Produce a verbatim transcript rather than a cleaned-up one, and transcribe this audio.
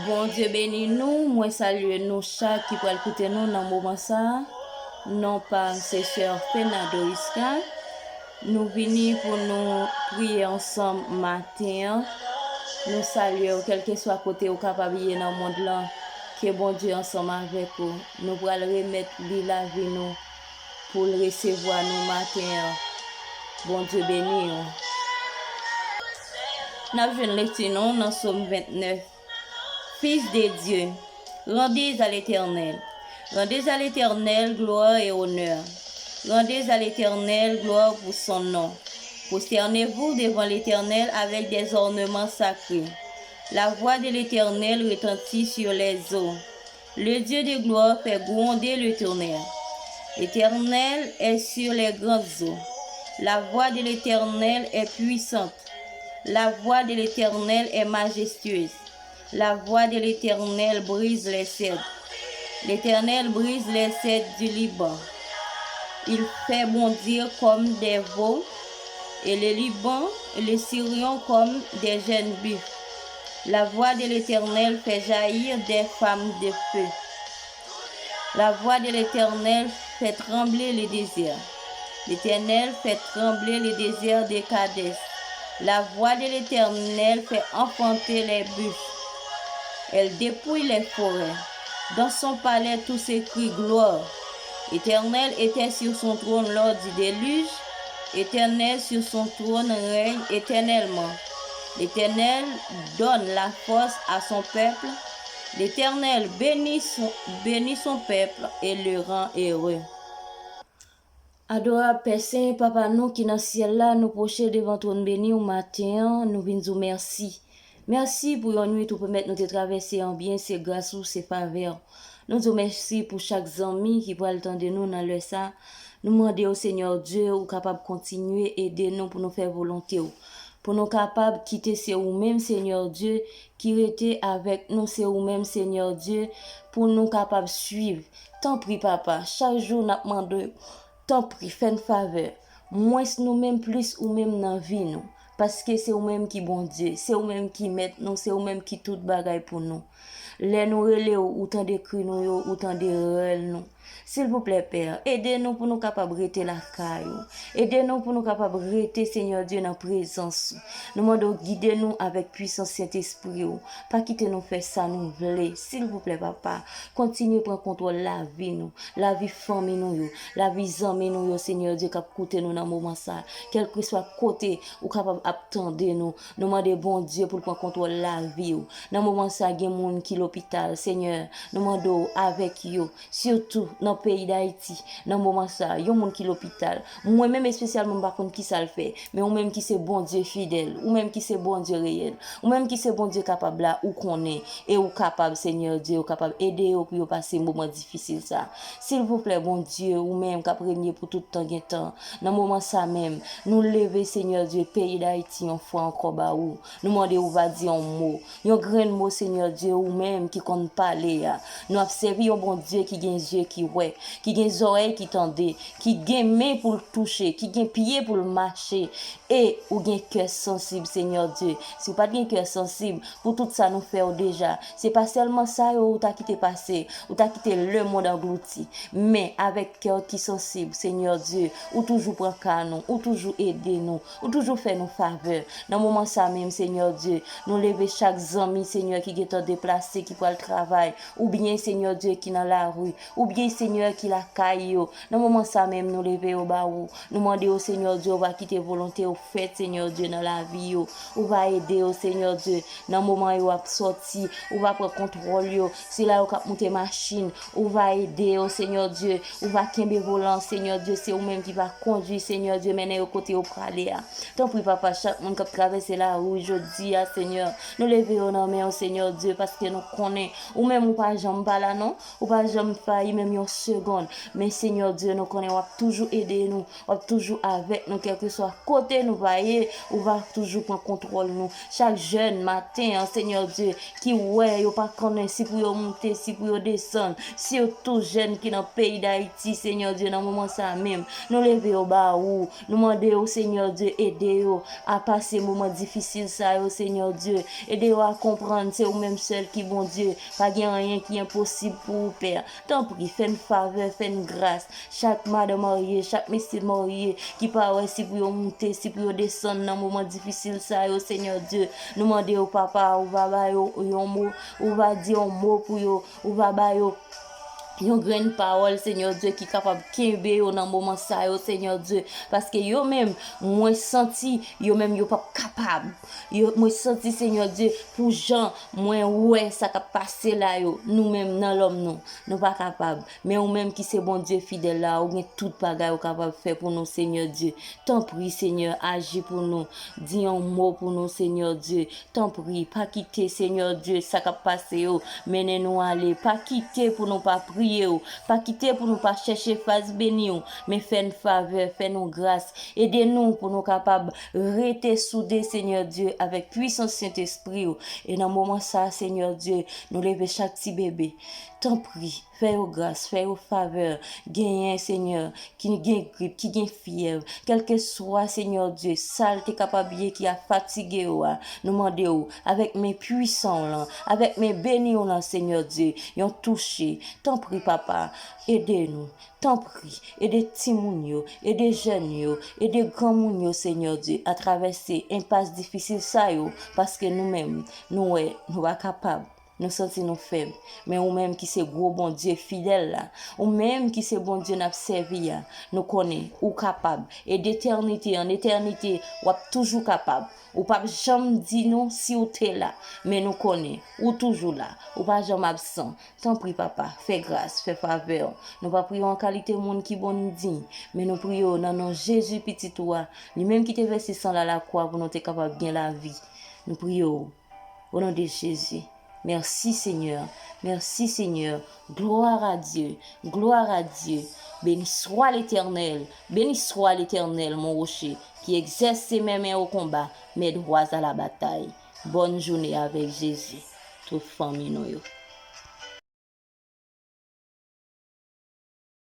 Bondye beni nou, mwen salye nou chak ki pral koute nou nan moman sa a. Non pa m se sè Fena Doriska. Nou vini pou nou priye ansanm maten an. Nou salye w, kèlkeswa kote ou kapab ye nan mond lan. Ke Bondye ansanm avèk ou. Nou pral remèt li lavi nou pou l resevwa nou maten an. Bondye beni w. N ap jwenn lekti nou nan Sòm vennèf. Fils de Dieu, rendez à l'Éternel. Rendez à l'Éternel gloire et honneur. Rendez à l'Éternel gloire pour son nom. Prosternez-vous devant l'Éternel avec des ornements sacrés. La voix de l'Éternel retentit sur les eaux. Le Dieu de gloire fait gronder le tonnerre. L'Éternel est sur les grandes eaux. La voix de l'Éternel est puissante. La voix de l'Éternel est majestueuse. La voix de l'Éternel brise les cèdres. L'Éternel brise les cèdres du Liban. Il fait bondir comme des veaux, et le Liban et le Sirion comme des jeunes buffles. La voix de l'Éternel fait jaillir des flammes de feu. La voix de l'Éternel fait trembler le désert. L'Éternel fait trembler le désert de Kadès. La voix de l'Éternel fait enfanter les buffles. Elle dépouille les forêts. Dans son palais, tous écrient gloire. Éternel était sur son trône lors du déluge. Éternel sur son trône règne éternellement. L'Éternel donne la force à son peuple. L'Éternel bénit son, bénit son peuple et le rend heureux. Adorab Pè Sen, Papa nou ki nan syèl la, nou pwoche devan twòn beni w maten an, nou vin di w mèsi. Mèsi pou yon nwit ou pèmèt nou te travèse an byen, se gras ou, se favè w. Nou di w mèsi pou chak zanmi ki pral tande nou nan lè sa. Nou mande w, Senyè Dye, ou kapab kontinye ede nou pou nou fè volonte w. Pou nou kapab kite se ou menm, Senyè Dye, ki rete avèk nou, se ou menm, Senyè Dye, pou nou kapab swiv. Tanpri, Papa, chak jou n ap mande w, tanpri, fè n favè. Mwens nou menm, plis ou menm nan vi nou. Paske se ou menm ki Bondye, se ou menm ki mèt nou, se ou menm ki tout bagay pou nou. Lè nou rele w, ou tande kri nou yo, ou tande rèl nou. Silvouplè, Pè, ede nou pou nou kapab rete lakay ou. Ede nou pou nou kapab rete, Senyè Dye, nan prezans ou. Nou mande w gide nou avèk pwisans Sentespri w. Pa kite nou fè sa nou vle. Silvouplè, Papa, kontinye pran kontwòl lavi nou, lavi fanmi nou yo, lavi zanmi nou yo, Senyè Dye, k ap koute nou nan moman sa. Kèlkeswa kote ou kapab ap tande nou, nou mande Bondye pou l pran kontwòl lavi w. Nan moman sa, gen moun ki lopital, Senyè, nou mande w avèk yo, sitou nan peyi Dayiti, nan moman sa, yon moun ki lopital. Mwen menm espesyalman, m pa konn kisa l fè, men ou menm ki se Bondye fidèl, ou menm ki se Bondye reyèl, ou menm ki se Bondye kapab la, ou konnen, e ou kapab, Senyè Dye, ou kapab ede yo pou yo pase moman difisil sa. Silvouplè, Bondye, ou menm k ap renye pou tout tan gen tan, nan moman sa menm, nou leve, Senyè Dye, peyi Dayiti yon fwa ankò ba ou. Nou mande ou va di yon mo, yon grenn mo, Senyè Dye, ou menm ki konn pale a. Nou ap sèvi yon Bondye ki gen zye ki wè, ki gen zòrèy ki tande, ki gen men pou l touche, ki gen pye pou l mache, e ou gen kè sansib, Senyè Dye. Si w pa t gen kè sansib pou tout sa nou fè w deja, se pa sèlman sa yo ou ta kite pase, ou ta kite lemonn anglouti. Men, avèk kè ki sansib, Senyè Dye, ou toujou pran ka nou, ou toujou ede nou, ou toujou fè nou favè. Nan moman sa menm, Senyè Dye, nou leve chak zanmi, Senyè, ki gentan deplase, ki pral travay, oubyen, Senyè Dye, ki nan lari, oubyen, Senyè, ki lakay yo. Nan moman sa menm, nou leve yo ba ou. Nou mande w, Senyè Dye, ou va kite volonte w fèt, Senyè Dye, nan lavi yo. Ou va ede yo, Senyè Dye, nan moman yo ap sòti. Ou va pran kontwòl yo. Sila yo k ap moute machin, ou va ede yo, Senyè Dye. Ou va kenbe volan, Senyè Dye. Se ou menm ki va kondui, Senyè Dye, mennen yo kote yo prale a. Tanpri, Papa, chak moun k ap travèse lari jodi a, Senyè, nou leve yo nan men w, Senyè Dye, paske nou konnen ou menm ou pa janm pa la, non. Ou pa janm fayi, menm yon segonn. Men, Senyè Dye, nou konnen w ap toujou ede nou. W ap toujou avèk nou, kèlkeswa kote nou va ye, ou va toujou pran kontwòl nou. Chak jèn maten an, Senyè Dye, ki wè yo pa konnen si pou yo moute, si pou yo desann, sitou jèn ki nan peyi Dayiti, Senyè Dye, nan moman sa menm, nou leve yo ba ou. Nou mande w, Senyè Dye, ede yo a pase moman difisil sa yo, Senyè Dye. Ede yo a konprann se ou menm sèl ki Bondye, pa gen anyen ki enposib pou ou, Pè. Tanpri, fè n favè, fè n gras. Chak madan marye, chak mesye marye ki pa wè si pou yo moute, si pou yo desann nan moman difisil sa yo, Senyè Dye, nou mande w, Papa, ou va ba yo yon mo, ou va di yon mo pou yo, ou va ba yo yon grenn pawòl, Senyè Dye, ki kapab kenbe yo nan moman sa yo, Senyè Dye, paske yo menm, mwen santi, yo menm, yo p ap kapab. Yo, mwen santi, Senyè Dye, pou jan mwen wè sa k ap pase la yo, nou menm, nan lòm nou, nou pa kapab. Men ou menm ki se Bondye fidèl la, ou gen tout bagay ou kapab fè pou nou, Senyè Dye. Tanpri, Senyè, aji pou nou. Di yon mo pou nou, Senyè Dye. Tanpri, pa kite, Senyè Dye, sa k ap pase yo mennen nou ale. Pa kite pou nou pa priye w. Pa kite pou nou pa chèche fas beni w. Men fè n favè, fè nou gras. Ede nou pou nou kapab rete soude, Senyè Dye, avèk pwisans Sentespri w. E nan moman sa, Senyè Dye, nou leve chak ti bebe. Tanpri, fè yo gras, fè yo favè. Genyen, Senyè, ki gen grip, ki gen fyèv, kèlkeswa, Senyè Dye, sa l te kapab ye ki ap fatige yo a, nou mande w, avèk men pwisan w lan, avèk men beni w lan, Senyè Dye, yon touche. Tanpri, Papa, ede nou. Tanpri, ede timoun yo, ede jèn yo, ede granmoun yo, Senyè Dye, a travèse enpas difisil sa yo, paske nou menm, nou wè, nou pa kapab. Nou santi nou fèb, men ou menm ki se gwo Bondye fidèl la, ou menm ki se Bondye n ap sèvi a, nou konnen ou kapab. E detènite an etènite, w ap toujou kapab. Ou p ap janm di nou si w te la, men nou konnen ou toujou la, ou pa janm absan. Tanpri, Papa, fè gras, fè favè. Nou pa priye w an kalite moun ki bon ni diy, men nou priye w nan non Jezi, Pitit ou a, li menm ki te vèse san l a lakwa pou nou te kapab gen lavi. Nou priye w. Au nom de Jésus. Merci Seigneur. Merci Seigneur. Gloire à Dieu. Gloire à Dieu. Béni soit l'Éternel. Béni soit l'Éternel, mon rocher, qui exerce ses mains au combat, mes doigts à la bataille. Bonne journée avec Jésus. Tout fanmi nou yo.